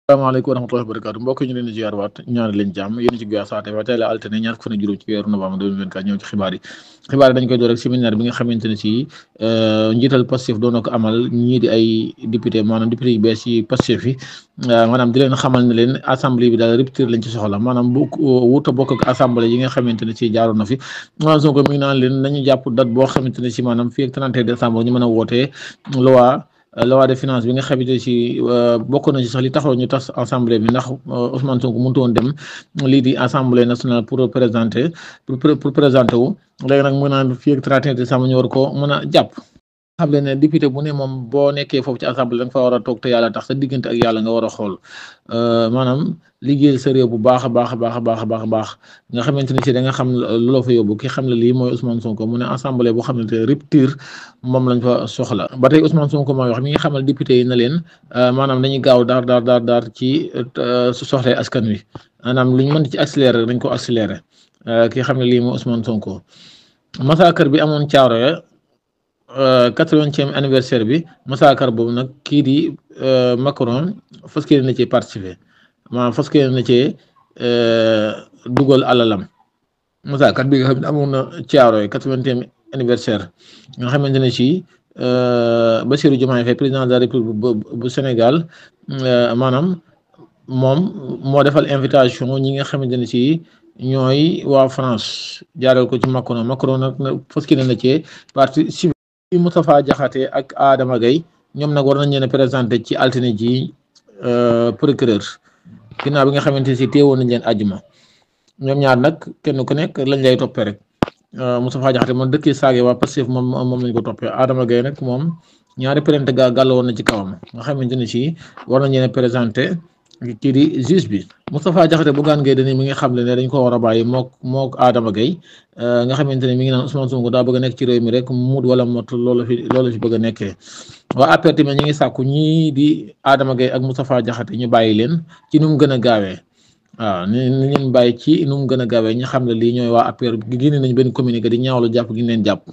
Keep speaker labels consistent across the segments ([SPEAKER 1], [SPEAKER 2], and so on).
[SPEAKER 1] Assalamualaikum warahmatullahi wabarakatuh mbokk ñu leen di ziar waat ñaan leen jàmm yéen ci Guiar Saate wa tey la altine ñaar fukk ak juróom ci weeru novembre 2024 ñëw ci xibaar yi dañ koy door rek séminaire bi nga xamante ne si njiital Pastef doon na ko amal ñii di ay député maanaam député yu bees yi Pastef yi maanaam di leen xamal ne leen assemblée bi daal rupture lañ ci soxla maanaam bu wuta bokk ak assemblée yi nga xamante ne si jaaroon na fi maanaam Sonko mi ngi naan leen nañu jàpp date boo xamante ne si maanaam fii ak 31 décembre ñu mën a wootee loi de finance bi nga xamante si bokk na ci sax li taxaw ñu tas assemblée bi ndax Ousmane Sonko mënut woon dem lii di assemblée nationale pour présenter wu léegi nag mu naan fii ak 31 décembre ñu war ko mën a jàpp. xam leen ne député bu ne moom boo nekkee foofu ci assemblée da nga fa war a toog te yàlla tax sa diggante ak yàlla nga war a xool maanaam liggéeyal sa réew bu baax a baax nga xamante ne si da nga xam lu la fa yóbbu ki xam ne lii mooy Ousmane Sonko mu ne assemblée boo xam ne rupture moom lañ fa soxla ba tey Ousmane Sonko mooy wax mi ngi xamal député yi na leen maanaam dañuy gaaw daar ci soxlay askan wi maanaam luñ mën ci accélérer dañ ko accélérer ki xam ne lii mooy Ousmane Sonko massacre bi amoon Thiaroye 80e anniversaire bi massacre boobu nag kii di Macron fas yéene na ci participer maanaam fas yéene na ci dugal alalam massacre bi nga xam ne amoon na Thiaroye 80e anniversaire nga xamante ne si Bassirou Diomaye Faye président de la République bu Sénégal maanaam moom moo defal invitation ñi nga xamante ne si ñooy waa France jaaral ko ci Macron nag fas yéene na ci participer. Moustapha Diakhaté ak Adama Gaye ñoom nag war nañ leen a présenté ci altine ji procureur ginnaaw bi nga xamante si teewoon nañ leen àjjuma ñoom ñaar nag kenn ku nekk lañ lay toppee rek Moustapha Diakhaté moom dëkkee saage waa Pastef moom lañ ko toppee Adama Gaye nag moom ñaari plainte gàll woon na ci kawam nga xamante ne si war nañ leen a présenté kii di juge bi Moustapha Diakhaté Bougane Gueye Dany mi nga xam ne dañ ko war a bàyyi mook Adama Gaye nga xamante ne mi ngi naan Ousmane Sonko daa bëgg a nekk ci réew mi rek muut wala mot loolu fi bëgg a nekkee waa APR tamit ñi ngi sàkku ñii di Adama Gaye ak Moustapha Diakhaté ñu bàyyi leen ci nu mu gën a gaawee waaw ni leen bàyyi ci nu mu gën a gaawee ñu xam ne lii ñooy waa APR génne nañ benn communiqué di ñaawlu jàpp gi leen jàpp.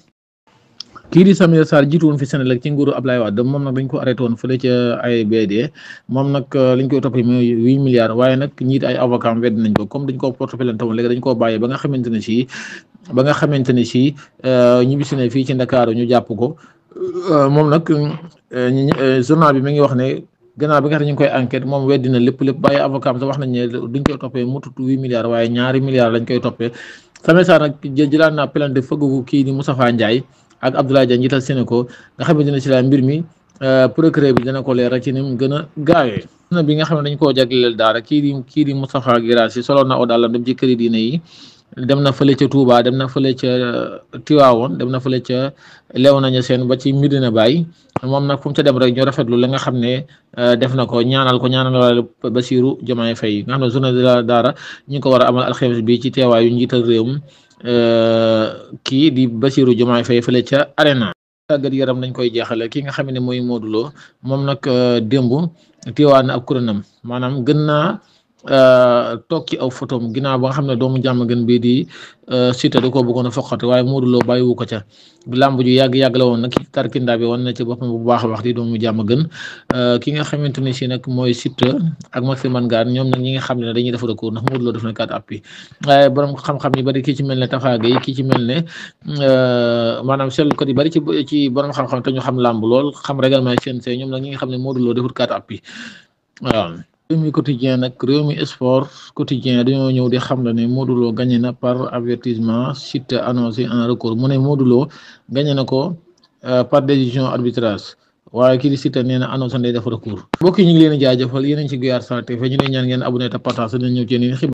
[SPEAKER 1] kii di Samuel Sarr jiitu woon fi Sénégal ci nguuru Ablaye Wade moom nag dañ ko arrêté woon fële ca AIBD moom nag liñ koy toppee mooy 8 milliards waaye nag ñiit ay avocat wedd nañ ko comme dañ koo porte plainte woon léegi dañ koo bàyyi ba nga xamante ne si ñibbisi ne fii ci Ndakaaru ñu jàpp ko moom nag journal bi mi ngi wax ne gannaaw bi nga xam ne ñu ngi koy enquête moom weddi na lépp bàyyi avocat am sax wax nañ ne duñ koy toppee mutut 8 milliards waaye ñaari milliards lañ koy toppee Samuel Sarr nag jëlaat naa plainte fëggu kii di Moustapha Ndiaye ak Abdoulaye Dia njiital Sénégal nga xamante ne si la mbir mi procureur bi dana ko leeral ci ni mu gën a gaawee. bi nga xam ne dañ koo jagleel daara kii di Moustapha Guirassy solo na odaalam dem ci këri diine yi dem na fële ca Touba dem na fële ca Tivaouane dem na fële ca Léona Niassène ba ci Medina Baye moom nag fu mu ca dem rek ñu rafetlu la nga xam ne def na ko ñaanal Bassirou Diomaye Faye nga xam ne journée de la daara ñu ngi ko war a amal alxames bi ci teewaayu njiital réew mi kii di Bassirou Diomaye Faye fële ca Arena. tàggat yaram nañ koy jeexale ki nga xam ne mooy Modou Lo moom nag démb teewaat na ab kuréelam maanaam gën naa toog ci aw photom ginnaaw ba nga xam ne doomu jàmm gën bii di Siteu da koo bëggoon a foqate waaye Modou Lo bàyyiwu ko ca làmb ju yàgg la woon nag tarkindaa bi wan na ci boppam bu baax a wax di doomu jàmm gën ki nga xamante ne si nag mooy Siteu ak Maxime Ngane ñoom nag ñi nga xam ne dañuy def recours ndax Modou Lo def na 4 appuis waaye borom xam-xam yi bari kii ci mel ne Tafa Gueye kii ci mel ne maanaam seetlukat yi bari ci borom xam-xam te ñu xam làmb lool xam règlement CNG ñoom nag ñi nga xam ne Modou Lo defut 4 appuis waaw. Rewmi quotidien nag Rewmi sport quotidien dañoo ñëw di xam la ne Modou Lo gagné na par avertissement Siteu annoncé un recours mu ne Modou Lo gagné na ko par décision arbitrage waaye kii di Siteu nee na annoncé day def recours mbokk yi ñu ngi leen di jaajëfal yéen a ngi ci Guiar Saate fa ñu ne ñaan ngeen abonné te partage dinañ ñëw ci yeneen xibaar